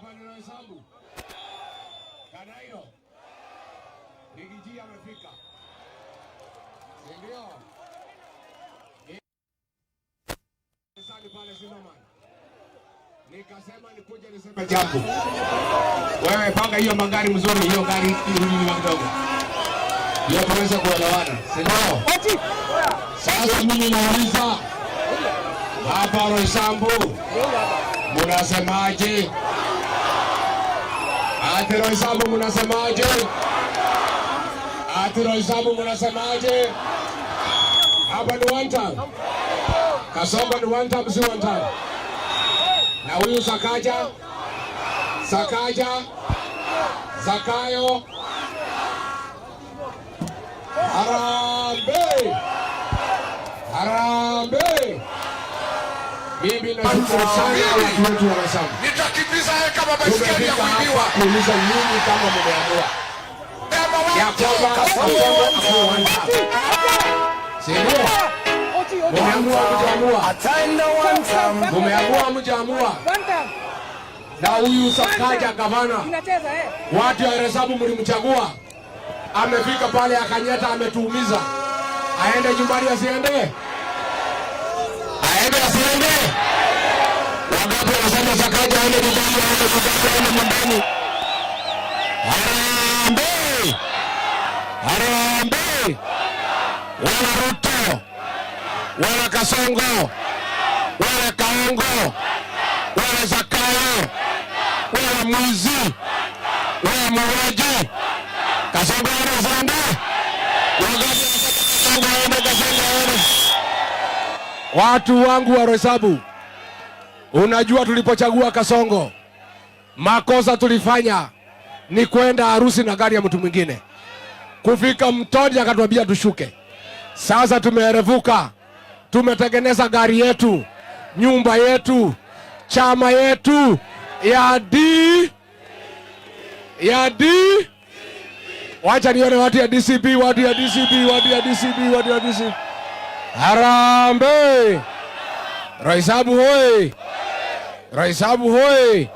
Hapa ni Roysambu. Kanairo. Riggy G amefika. Si ndio? Sani pale Zimmerman. Nikasema nikuje niseme jambo. Wewe panga hiyo magari mzuri, hiyo gari irudi nyuma kidogo. Ndio tuweze kuelewana. Si ndio? Sasa mimi nauliza hapa Roysambu, munasemaje? Ati Roysambu munasemaje? Ati Roysambu munasemaje? Hapa ni one time. Kasongo ni one time, si one time. Na huyu Sakaja, Sakaja, Zakayo, harambee, harambee. Mimi nashukuru sana watu wetu wa Roysambu. Nitakimbiza yeye kama baiskeli ya Tumefika hapa kuibiwa. Kuuliza nyinyi kama mumeamua ya kwamba Kasongo akuwe one term. Si ndio? Mumeamua mjaamua? Ataenda one term. Mumeamua mjaamua? Na huyu Sakaja gavana, Tunacheza eh. watu ya Roysambu mlimchagua, amefika pale akanyeta, ametuumiza. Aende nyumbani asiende? Aende asiende? Wangapi wanasema Sakaja aende nyumbani, aende nyumbani, aende nyumbani? Harambee! Harambee! Wala Ruto, wala Kasongo, wala Kaongo, wala Zakayo, wala mwizi, wala muuaji. Kasongo aende asiende? Wangapi wanasema Kasongo aende, Kasongo aende? Watu wangu wa Roysambu, unajua tulipochagua Kasongo, makosa tulifanya ni kwenda harusi na gari ya mtu mwingine. Kufika Mtoni akatuambia tushuke. Sasa tumeerevuka, tumetengeneza gari yetu, nyumba yetu, chama yetu ya D ya D. Wacha nione watu ya DCP, watu ya DCP, watu ya DCP, watu ya DCP. Harambee! Roysambu hoi! Roysambu hoi!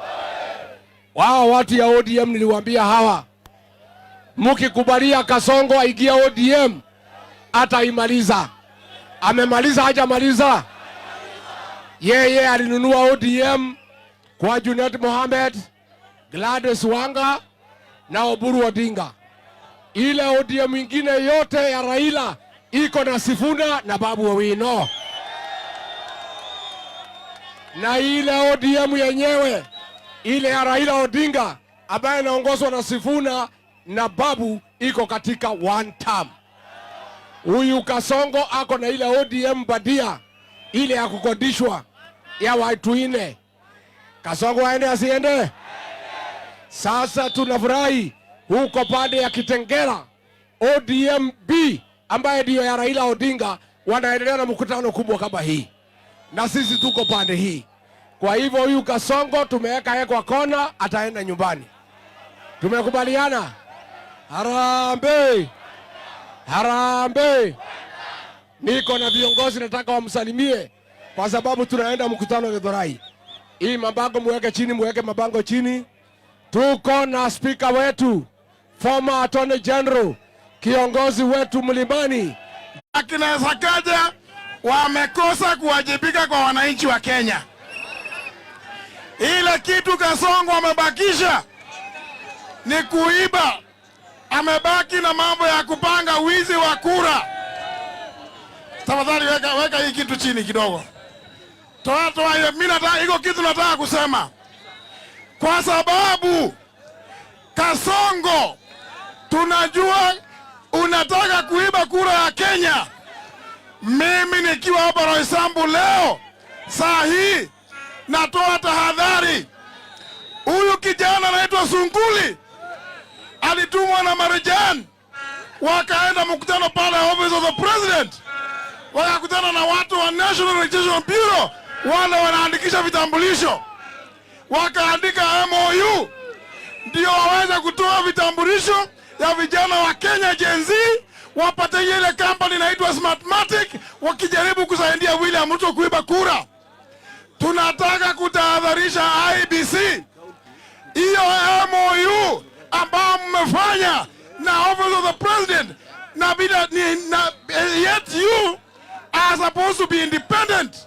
Wao watu ya ODM niliwaambia hawa, mkikubalia Kasongo aingia ODM ataimaliza. Amemaliza hajamaliza? Yeye alinunua ODM kwa Junet Mohamed, Gladys Wanga na Oburu Odinga. Ile ODM ingine yote ya Raila iko na Sifuna na Babu Owino, na ile ODM yenyewe ile ya Raila Odinga ambaye inaongozwa na Sifuna na Babu iko katika one term. Huyu Kasongo ako na ile ODM badia ile ya kukodishwa ya watu ine. Kasongo aende asiende? Sasa tunafurahi huko pande ya Kitengela, ODM B ambaye ndiyo ya Raila Odinga wanaendelea na mkutano kubwa kama hii, na sisi tuko pande hii. Kwa hivyo huyu Kasongo tumeweka yeye kwa kona, ataenda nyumbani. Tumekubaliana? Harambee! Harambee! Niko na viongozi nataka wamsalimie kwa sababu tunaenda mkutano Githurai. Hii mabango muweke chini, muweke mabango chini. Tuko na spika wetu, former Attorney General, kiongozi wetu Mlimani. Akina Sakaja wamekosa kuwajibika kwa wananchi wa Kenya. Ile kitu Kasongo amebakisha ni kuiba, amebaki na mambo ya kupanga wizi wa kura. Tafadhali weka, weka hii kitu chini kidogo. Toa, toa hiyo. Mimi nataka iko kitu nataka kusema, kwa sababu Kasongo tunajua unataka kuiba kura ya Kenya. Mimi nikiwa hapa Roysambu leo saa hii natoa tahadhari. Huyu kijana anaitwa Sunguli alitumwa na Marijan, wakaenda mkutano pale Office of the President, wakakutana na watu wa National Registration Bureau, wale wanaandikisha vitambulisho, wakaandika MOU ndio waweze kutoa vitambulisho ya vijana wa Kenya Gen Z wapate ile company inaitwa Smartmatic, wakijaribu kusaidia William Ruto kuiba kura. Tunataka kutahadharisha IEBC. amefanya na Office of the President na bila ni, na, yet you are supposed to be independent,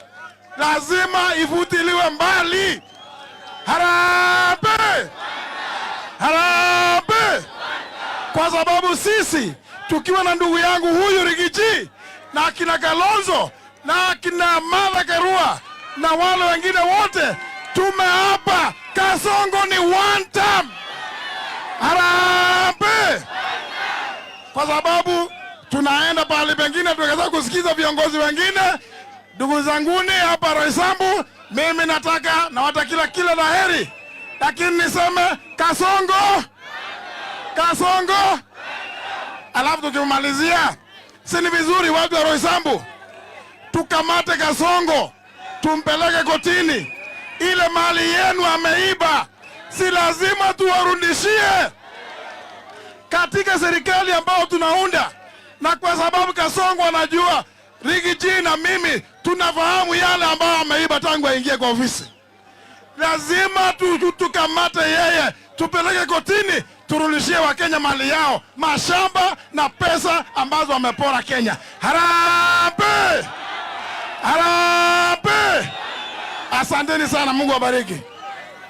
lazima ifutiliwe mbali. Harambee! Harambee! Kwa sababu sisi tukiwa na ndugu yangu huyu Riggy G na akina Kalonzo na akina Martha Karua na wale wengine wote tumeapa Kasongo ni one term. Harambee! Kwa sababu tunaenda pahali pengine tukaweza kusikiza viongozi wengine. Ndugu zanguni hapa Roysambu, mimi nataka nawatakia kila la heri, lakini niseme Kasongo, Kasongo. Alafu tukimalizia, si ni vizuri watu wa Roysambu tukamate Kasongo tumpeleke kotini. Ile mali yenu ameiba, si lazima tuwarudishie katika serikali ambayo tunaunda, na kwa sababu Kasongo anajua Riggy G na mimi tunafahamu yale ambayo ameiba tangu aingie kwa ofisi. Lazima tukamate yeye, tupeleke kotini, turudishie Wakenya mali yao, mashamba na pesa ambazo wamepora Kenya. Harambee! Harambee! Asanteni sana, Mungu awabariki.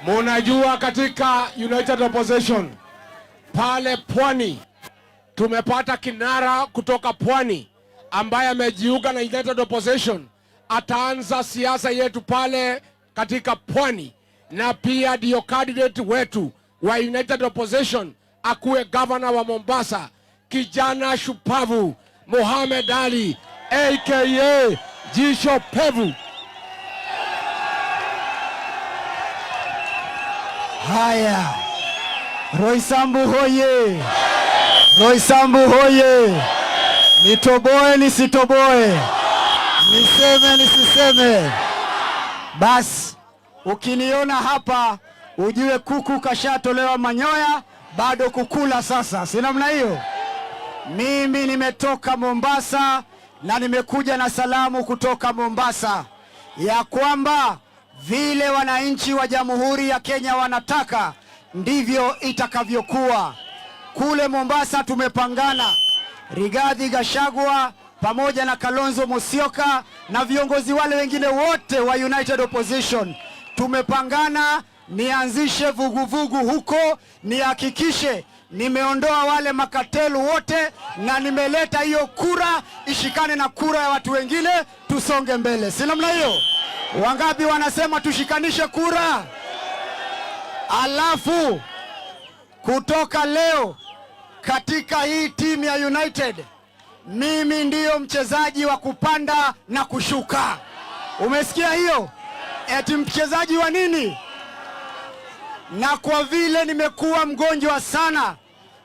Munajua katika United Opposition pale Pwani tumepata kinara kutoka Pwani ambaye amejiunga na United Opposition, ataanza siasa yetu pale katika Pwani, na pia ndio candidate wetu wa United Opposition akuwe governor wa Mombasa, kijana shupavu Mohamed Ali aka Jisho Pevu. Haya, Roysambu hoye! Roysambu hoye! Nitoboe nisitoboe? Niseme nisiseme? Basi ukiniona hapa ujue kuku kashatolewa manyoya, bado kukula sasa, si namna hiyo? Mimi nimetoka Mombasa na nimekuja na salamu kutoka Mombasa ya kwamba vile wananchi wa Jamhuri ya Kenya wanataka ndivyo itakavyokuwa. Kule Mombasa tumepangana, Rigathi Gachagua pamoja na Kalonzo Musyoka na viongozi wale wengine wote wa United Opposition tumepangana nianzishe vuguvugu huko, nihakikishe nimeondoa wale makatelu wote na nimeleta hiyo kura ishikane na kura ya watu wengine, tusonge mbele, si namna hiyo? Wangapi wanasema tushikanishe kura? Alafu kutoka leo katika hii timu ya United, mimi ndiyo mchezaji wa kupanda na kushuka. Umesikia hiyo? Eti mchezaji wa nini? Na kwa vile nimekuwa mgonjwa sana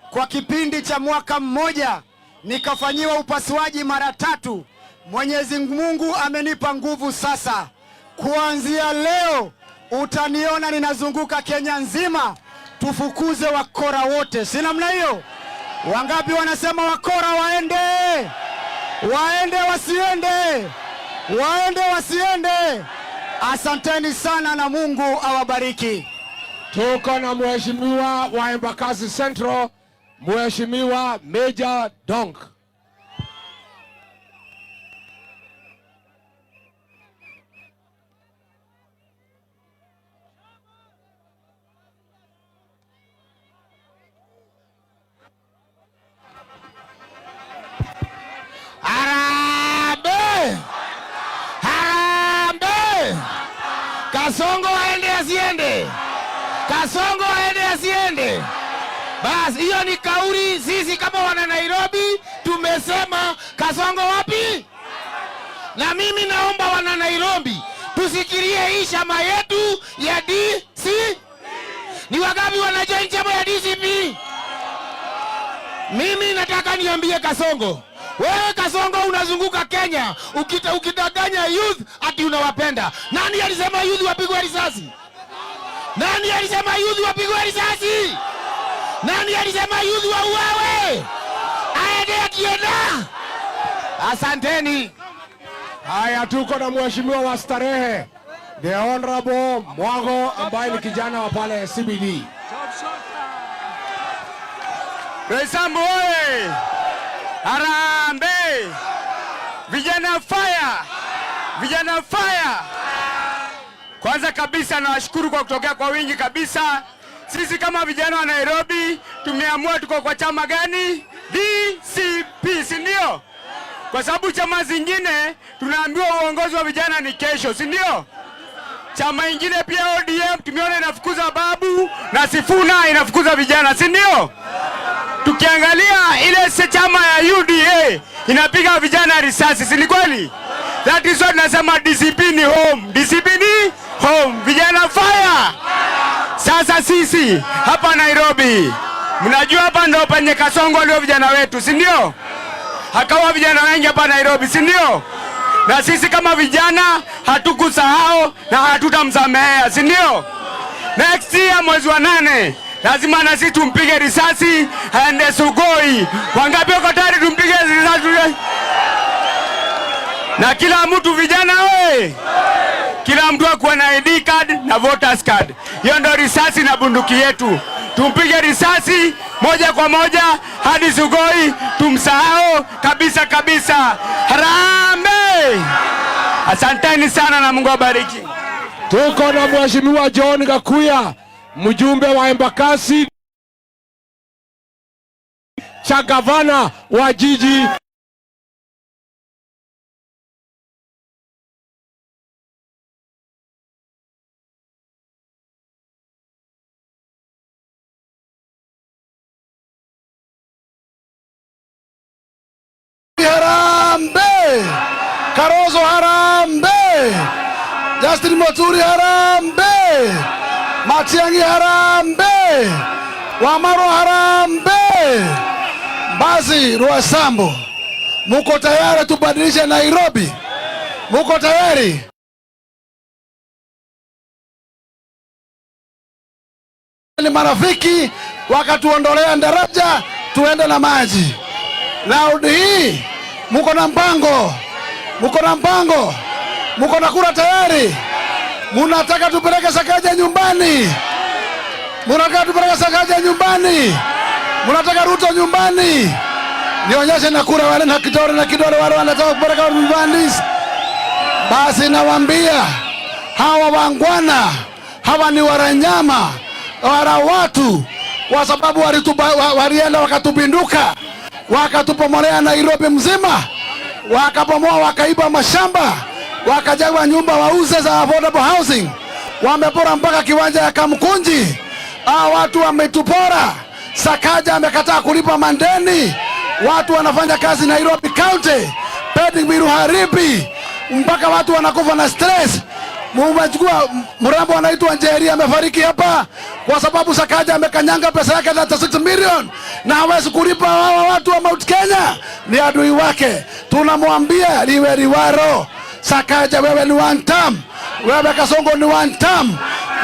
kwa kipindi cha mwaka mmoja, nikafanyiwa upasuaji mara tatu, Mwenyezi Mungu amenipa nguvu sasa. Kuanzia leo utaniona ninazunguka Kenya nzima, tufukuze wakora wote, si namna hiyo? Wangapi wanasema wakora waende? Waende wasiende? Waende wasiende? Asanteni sana na Mungu awabariki. Tuko na mheshimiwa wa Embakasi Central, Mheshimiwa Mejja Donk. Harambee! Harambee! Kasongo aende asiende? Kasongo aende asiende? Bas, hiyo ni kauli. Sisi kama wana Nairobi tumesema Kasongo wapi? Na mimi naomba wana Nairobi tusikirie hii chama yetu ya DC. Ni wangapi wana join chama ya DCP? Mimi nataka niambie Kasongo, wewe Kasongo unazunguka Kenya ukidanganya youth ati unawapenda. Nani alisema youth wapigwe risasi? Nani alisema youth wapigwe risasi? Nani alisema youth wauawe? Aende akienda. Asanteni. Haya, tuko na mheshimiwa wa Starehe, the Honorable Mwago ambaye ni kijana wa pale CBD. Roysambu oye! Harambee! Vijana fire! Vijana fire! Kwanza kabisa nawashukuru kwa kutokea kwa wingi kabisa. Sisi kama vijana wa Nairobi tumeamua tuko kwa chama gani? DCP, si ndio? Kwa sababu chama zingine tunaambiwa uongozi wa vijana ni kesho, si ndio? Chama ingine pia ODM tumeona inafukuza Babu na Sifuna inafukuza vijana, si ndio? Tukiangalia ile se chama ya UDA inapiga vijana risasi, si ni kweli? That is what nasema DCP ni home. DCP ni home. Vijana fire! Sasa sisi hapa Nairobi, mnajua hapa ndo penye Kasongo alio vijana wetu, si ndio? Hakawa vijana wengi hapa Nairobi, si ndio? Na sisi kama vijana hatukusahau na hatutamsamehea, si ndio? Next year mwezi wa 8 lazima na sisi tumpige risasi aende Sugoi. Wangapi wako tayari tumpige risasi? Na kila mtu vijana we, kila mtu akuwe na ID card na voters card. Hiyo ndio risasi na bunduki yetu. Tumpige risasi moja kwa moja hadi Sugoi, tumsahau kabisa kabisa. Harambee! Asanteni sana na Mungu awabariki. Tuko na Mheshimiwa John Gakuya, mjumbe wa Embakasi cha gavana wa jiji. Harambee! Kalonzo harambee! Justin Muturi harambee! Matiang'i harambee! Wamalwa harambee! Basi Roysambu, muko tayari tubadilishe Nairobi? Muko tayari? Ni marafiki wakatuondolea daraja tuende na maji. Raundi hii muko na mpango, muko na mpango, muko na kura tayari? Munataka tupeleke Sakaja nyumbani? Munataka tupeleke Sakaja nyumbani? Munataka Ruto nyumbani? Nionyeshe na kura wale na kidole na kidole wale wanataka kupeleka nyumbani. Basi nawaambia hawa wangwana, hawa ni waranyama, wala watu, kwa sababu walienda wakatupinduka, wakatupomolea Nairobi mzima, wakabomoa, wakaiba mashamba, wakajenga nyumba wauze za affordable housing, wamepora mpaka kiwanja ya Kamkunji. Hawa watu wametupora. Sakaja amekataa kulipa mandeni, watu wanafanya kazi Nairobi County, pending bill haribi, mpaka watu wanakufa na stress. Mumechukua mrembo anaitwa Njeri amefariki hapa kwa sababu Sakaja amekanyanga pesa yake 36 million na hawezi kulipa. Hawa watu wa Mount Kenya ni adui wake. Tunamwambia liwe liwaro, Sakaja wewe ni one term, wewe Kasongo ni one term,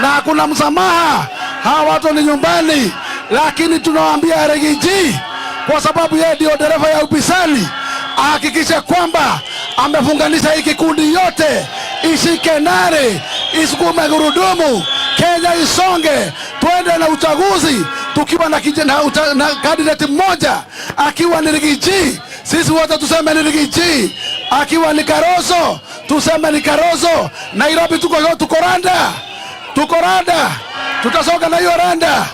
na hakuna msamaha. Hawa watu ni nyumbani, lakini tunawaambia Riggy G, kwa sababu yeye ndio dereva ya upinzani, ahakikishe kwamba amefunganisha hii kikundi yote, ishike nare, isukume gurudumu, Kenya isonge, twende na uchaguzi tukiwa na, na, na candidate mmoja akiwa ni Riggy G, sisi wote tuseme ni Riggy G, akiwa ni Kalonzo tuseme ni Kalonzo. Nairobi tuko randa, tuko randa, tutasonga na hiyo randa.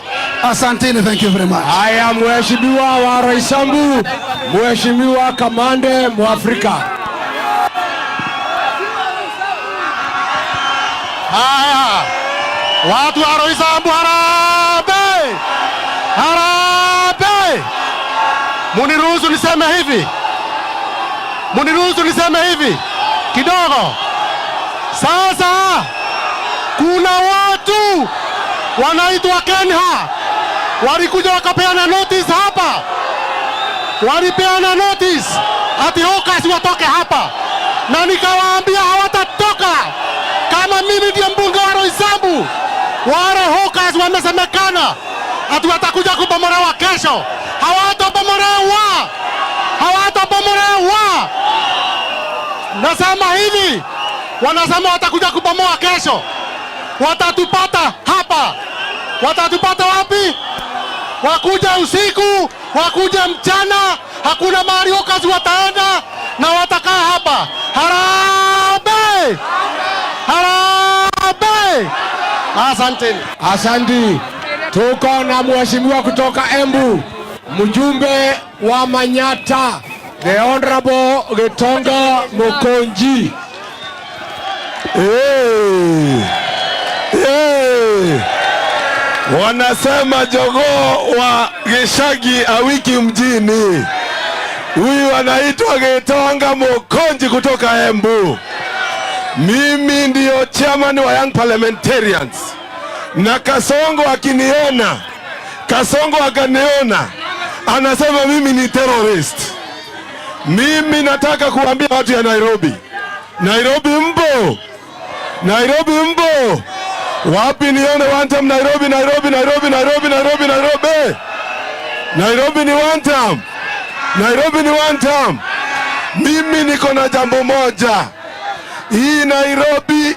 Asanteni, thank you very much. Haya, Mheshimiwa wa Roysambu, Mheshimiwa Kamande Mwafrika. Haya, watu wa Roysambu harambee! Harambee! Muniruhusu niseme hivi, muniruhusu niseme hivi kidogo. Sasa kuna watu wanaitwa Kenha walikuja wakapeana notice hapa, walipeana notice ati hawkers watoke hapa, na nikawaambia hawatatoka kama mimi ndiye mbunge wa Roysambu. Wale hawkers wamesemekana ati watakuja kubomolewa kesho, hawatabomolewa, hawatabomolewa. Nasema hivi, wanasema watakuja kubomoa kesho, watatupata hapa. Watatupata wapi? Wakuja usiku, Wakuje mchana, hakuna mahali hawkers wataenda na watakaa hapa. Harambee! Harambee! Asanteni. Asanti. Tuko na mheshimiwa kutoka Embu, mjumbe wa Manyata, the Honorable Gitonga Mukonji. Hey. Hey. Wanasema jogoo wa Gishagi awiki mjini. Huyu anaitwa Gitonga Mukonji kutoka Embu. Mimi ndiyo chairman wa Young Parliamentarians, na Kasongo akiniona, Kasongo akaniona anasema mimi ni terrorist. Mimi nataka kuambia watu ya Nairobi, Nairobi mpo? Nairobi mpo? Wapi nione one time Nairobi, Nairobi, Nairobi, Nairobi, Nairobi, Nairobi. Nairobi ni one time. Nairobi ni one time. Mimi niko na jambo moja. Hii Nairobi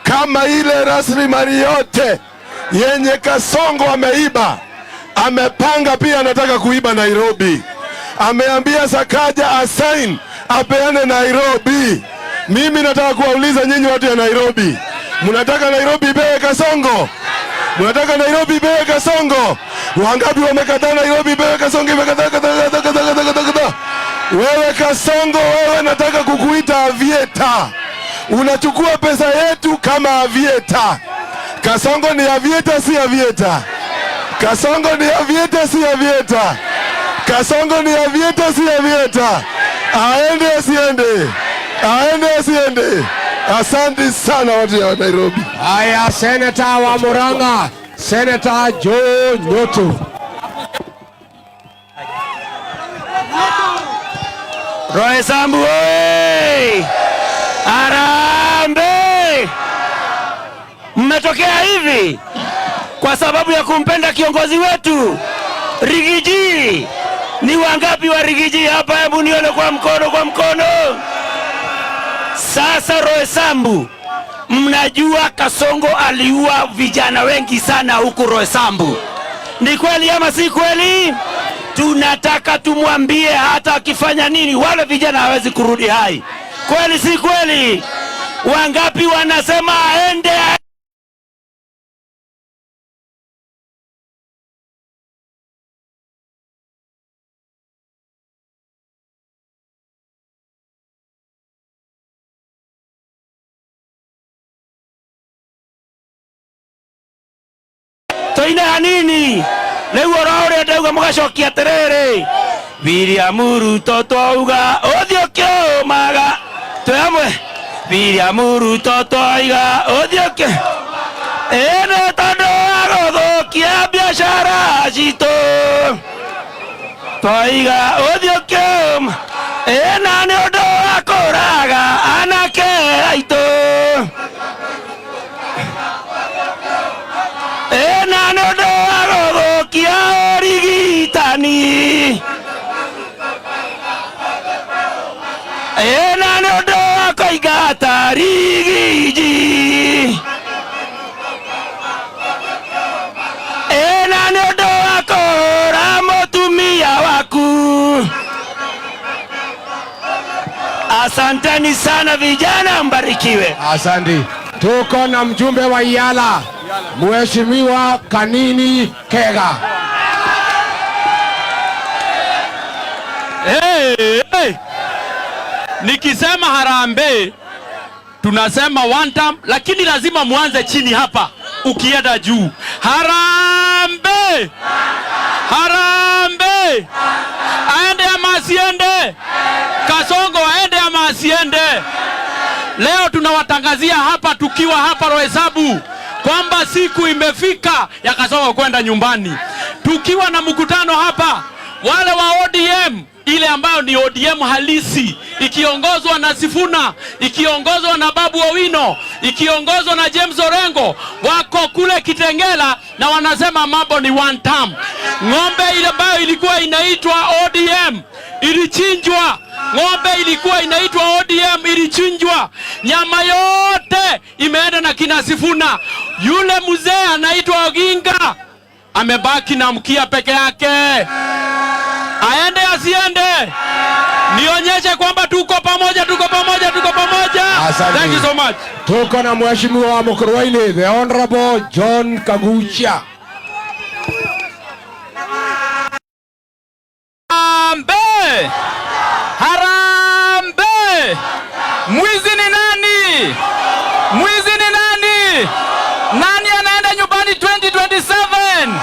kama ile rasilimali yote yenye Kasongo ameiba, amepanga pia anataka kuiba Nairobi. Ameambia Sakaja asign apeane Nairobi. Mimi nataka kuwauliza nyinyi watu ya Nairobi, mnataka Nairobi ipewe Kasongo? Mnataka Nairobi ipewe Kasongo? Wangapi wamekataa Nairobi ipewe Kasongo? Imekataa, kataa, kataa, kataa, kataa, kataa, kataa. Wewe Kasongo, wewe nataka kukuita aviator. Unachukua pesa yetu kama aviator. Kasongo ni aviator, si aviator? Kasongo ni aviator, si aviator? Kasongo ni aviator, si aviator? Aende asiende? Aende asiende? Asante sana watu ya Nairobi. Haya, seneta wa Murang'a, Senator Joe Nyutu. Roysambu oye! Harambee! Mmetokea hivi kwa sababu ya kumpenda kiongozi wetu Riggy G. Ni wangapi wa Riggy G hapa? Hebu nione kwa mkono, kwa mkono. Sasa Roysambu, mnajua Kasongo aliua vijana wengi sana huku Roysambu. Ni kweli ama si kweli? Tunataka tumwambie hata akifanya nini wale vijana hawezi kurudi hai. Kweli si kweli? Wangapi wanasema aende? Toine hanini riu oro uria ndauga mugacokia atiriri, William Ruto twauga uthii ukiumaga, twi hamwe. William Ruto twaiga uthii uki ĩno tondu wa gũthũkia biashara citũ, twaiga uthii ũkiuma ĩna nĩ ũndũ wa kũraga anake aitũ, ĩna nĩ ũndũ wa gũthũkia ũrigitani, ĩna nĩ ũndũ wa kũingata Riggy G, ĩna nĩ ũndũ wa kũhũra mũtumia waku. Asanteni sana vijana, mbarikiwe. Asante. Tuko na mjumbe wa Yala, Mheshimiwa Kanini Kega. Hey, hey. Nikisema harambee tunasema one time, lakini lazima muanze chini hapa ukienda juu. Harambee! Harambee! Aende ama asiende? Kasongo aende ama asiende? Leo tunawatangazia hapa tukiwa hapa Roysambu kwamba siku imefika ya Kasongo kwenda nyumbani. Tukiwa na mkutano hapa, wale wa ODM, ile ambayo ni ODM halisi, ikiongozwa na Sifuna, ikiongozwa na Babu Owino, ikiongozwa na James Orengo, wako kule Kitengela na wanasema mambo ni one term. Ng'ombe ile ambayo ilikuwa inaitwa ODM ilichinjwa. Ng'ombe ilikuwa inaitwa ODM ilichinjwa. Nyama yote imeenda na kina Sifuna. Yule mzee anaitwa Oginga amebaki na mkia peke yake. Aende asiende? Nionyeshe kwamba tuko pamoja, tuko pamoja, tuko pamoja. Asante. Thank you so much. Tuko na mheshimiwa wa Mukurweini, the Honorable John Kaguchia. Harambe! Harambe! Mwizi ni nani? Mwizi ni nani? Nani anaenda nyumbani 2027?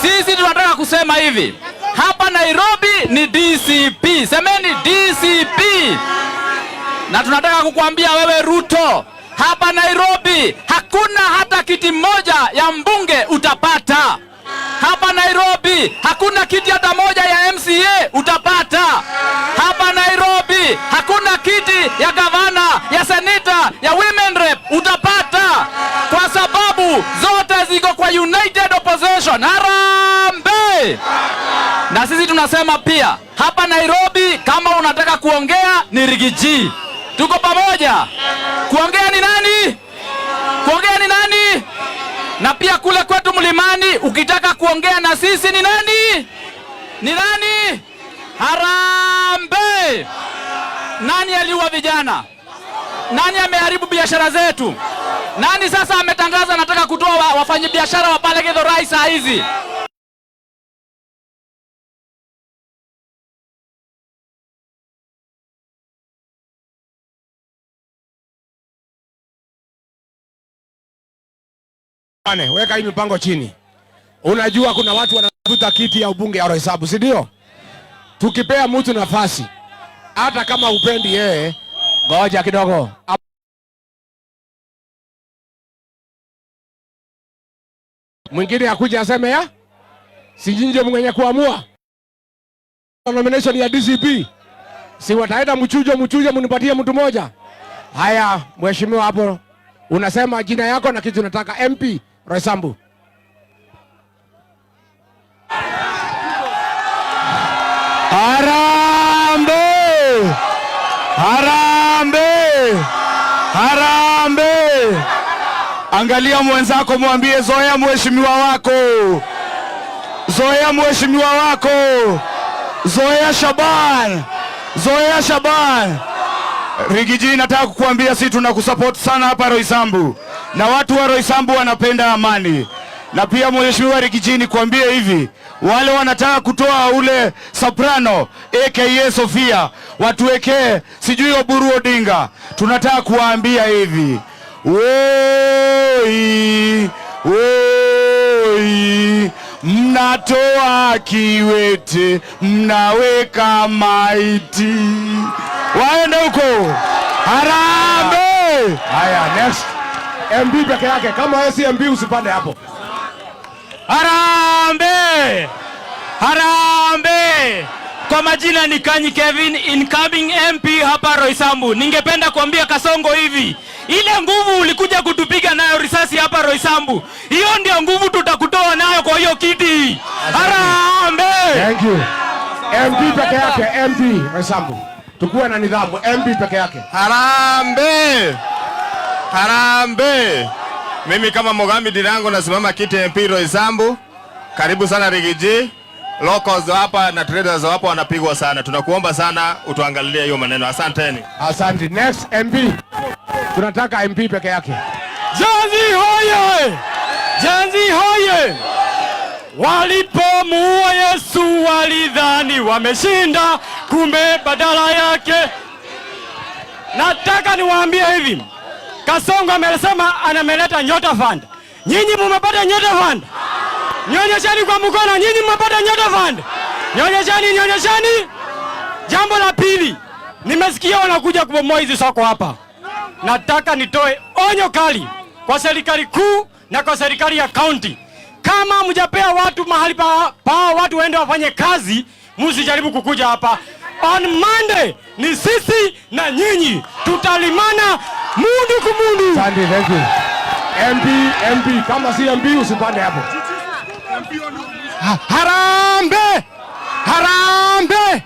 Sisi tunataka kusema hivi. Hapa Nairobi ni DCP. Semeni DCP. Na tunataka kukuambia wewe Ruto, hapa Nairobi hakuna hata kiti moja ya mbunge utapata. Hapa Nairobi hakuna kiti hata moja ya MCA utapata. Hapa Nairobi hakuna kiti ya gavana, ya seneta, ya women rep utapata, kwa sababu zote ziko kwa United Opposition. Harambee! Na sisi tunasema pia hapa Nairobi, kama unataka kuongea ni Riggy G. Tuko pamoja. Kuongea ni nani? Kuongea ni nani? Na pia kule kwetu mlimani, ukitaka kuongea na sisi ni nani? Ni nani? Harambee! Nani aliua vijana? Nani ameharibu biashara zetu? Nani sasa ametangaza anataka kutoa wafanyabiashara wa pale Githurai saa hizi? Ane, weka hii mipango chini. Unajua kuna watu wanatafuta kiti ya ubunge ya Roysambu, si ndio? Tukipea mtu nafasi, hata kama upendi yeye, ngoja kidogo. Mwingine akuja aseme ya? Si nyinyi mwenye kuamua. Nomination ya DCP. Si wataenda mchujo, mchujo mnipatie mtu mmoja. Haya, mheshimiwa hapo unasema jina yako na kitu unataka. MP Roysambu. Harambee! Harambee! Harambee! Angalia mwenzako mwambie zoea mheshimiwa wako. Zoea mheshimiwa wako. Zoea Shaban. Zoea Shaban. Riggy G, nataka kukuambia sisi tunakusupport sana hapa Roysambu. Na watu wa Roysambu wanapenda amani. Na pia mheshimiwa Riggy G, nikwambie hivi, wale wanataka kutoa ule Soprano aka Sofia watuwekee sijui Oburu Odinga, tunataka kuwaambia hivi, woi woi, mnatoa kiwete mnaweka maiti, waende huko. Harambee! Haya, next MP peke yake. Kama wewe si MP usipande hapo. Harambee! Harambee! Kwa majina ni Kanyi Kevin, incoming MP hapa Roysambu. Ningependa kuambia Kasongo hivi, ile nguvu ulikuja kutupiga nayo risasi hapa Roysambu, hiyo ndio nguvu tutakutoa nayo kwa hiyo kiti. Harambee! Thank you. MP peke yake, MP Roysambu. Tukuwe na nidhamu, MP peke yake. Harambee! Harambee! Mimi kama Mogambi Dirango nasimama kiti MP Roysambu. Karibu sana Riggy G. Locals hapa na traders hapa wanapigwa sana. Tunakuomba sana utuangalilie hiyo maneno. Asanteni. Asante. Next MP. Tunataka MP peke yake. Gen Z hoye! Gen Z hoye! Walipomuua Yesu walidhani wameshinda, kumbe badala yake. Nataka niwaambie hivi, Kasongo amesema anameleta Nyota Fund. Nyinyi mumepata Nyota Fund? Nionyesheni kwa mkono, nyinyi mmepata Nyota Fund? Nionyesheni, nionyesheni. Jambo la pili, nimesikia wanakuja kubomoa hizi soko hapa. Nataka nitoe onyo kali kwa serikali kuu na kwa serikali ya county. Kama mjapea watu mahali pa watu waende wafanye kazi, msijaribu kukuja hapa. On Monday ni sisi na nyinyi, tutalimana mundu kumundu. Asante, thank you. MP, MP, kama si MP usipande hapo. Harambee! Harambee!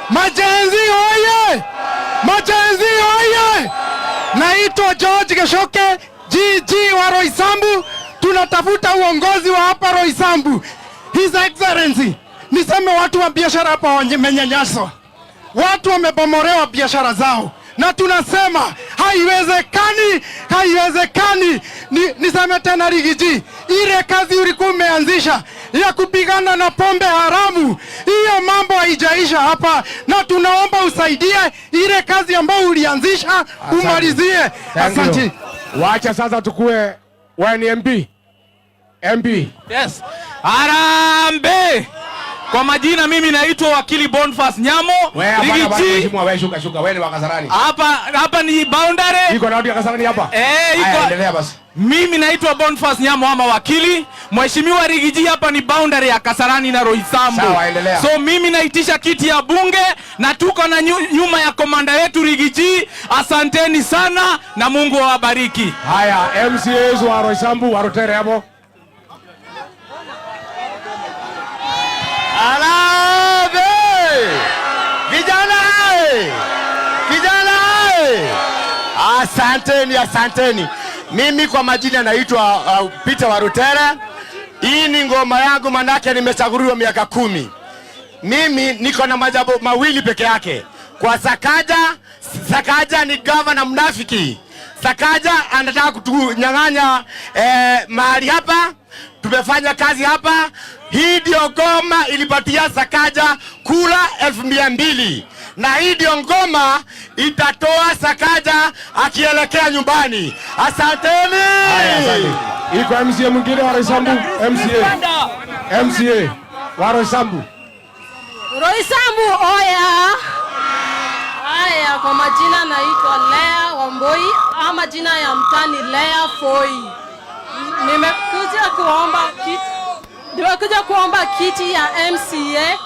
Ma-Gen Z oye! Ma-Gen Z oye! Naitwa George Geshoke, GG wa Roysambu. Tunatafuta uongozi wa hapa Roysambu. His Excellency Niseme watu wa biashara hapa wamenyanyaswa, watu wamebomolewa biashara zao, na tunasema haiwezekani, haiwezekani. Niseme tena Riggy G, ile kazi ulikuwa umeanzisha ya kupigana na pombe haramu, hiyo mambo haijaisha hapa, na tunaomba usaidie ile kazi ambayo ulianzisha umalizie. Thank you. Asante. Wacha sasa tukue, wewe ni MP. MP. Yes. Harambee! Kwa majina mimi naitwa wakili Boniface Nyamo. Wewe hapana bwana, Riggy G. mheshimiwa, wewe shuka shuka, wewe ni wa Kasarani. Hapa hapa ni boundary. Iko na watu ya Kasarani hapa? Eh, Haya, iko. endelea basi. Mimi naitwa Boniface Nyamo ama wakili. Mheshimiwa Riggy G, hapa ni boundary ya Kasarani na Roysambu. Sawa, endelea. So mimi naitisha kiti ya bunge na tuko na nyuma ya komanda yetu Riggy G. Asanteni sana na Mungu awabariki. Haya, MCAs wa Roysambu, wa Rutere hapo. Harambee! Vijana hai! Vijana hai! Asanteni, asanteni. Mimi kwa majina naitwa Peter Warutere. Hii ni ngoma yangu manake nimechaguliwa miaka 10. Mimi niko na majambo mawili peke yake. Kwa Sakaja, Sakaja ni gavana mnafiki. Sakaja anataka kutunyang'anya mahali hapa. Tumefanya kazi hapa. Hii ndio ngoma ilipatia Sakaja kura 2,200. Na hii ndio ngoma itatoa Sakaja akielekea nyumbani. Asanteni. Haya, asante. Iko MCA mwingine wa Roysambu? MCA. MCA wa Roysambu. Roysambu oya. Haya, kwa majina naitwa Lea Wamboi ama jina ya mtani Lea Foi. Nimekuja kuomba kiti ya MCA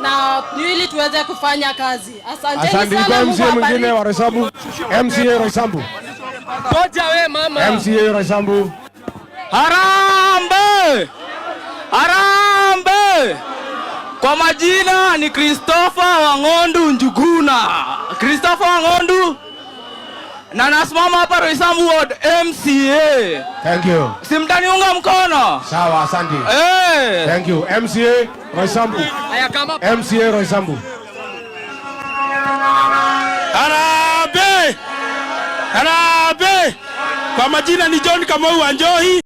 na ili tuweze kufanya kazi. Asanteni Asante. sana, Iko Mungu MCA mwingine awabariki. wa Roysambu? MCA Roysambu. Ngoja we mama. MCA Roysambu. Harambee! Harambee! Kwa majina ni Christopher Wang'ondu Njuguna. Christopher Wang'ondu na nasimama hapa Roysambu Ward MCA. Thank you. Si mtaniunga mkono? Sawa, asante. Thank you. MCA Roysambu. Haya, kama MCA Roysambu. Harambee! Harambee! Kwa majina ni John Kamau Wanjohi.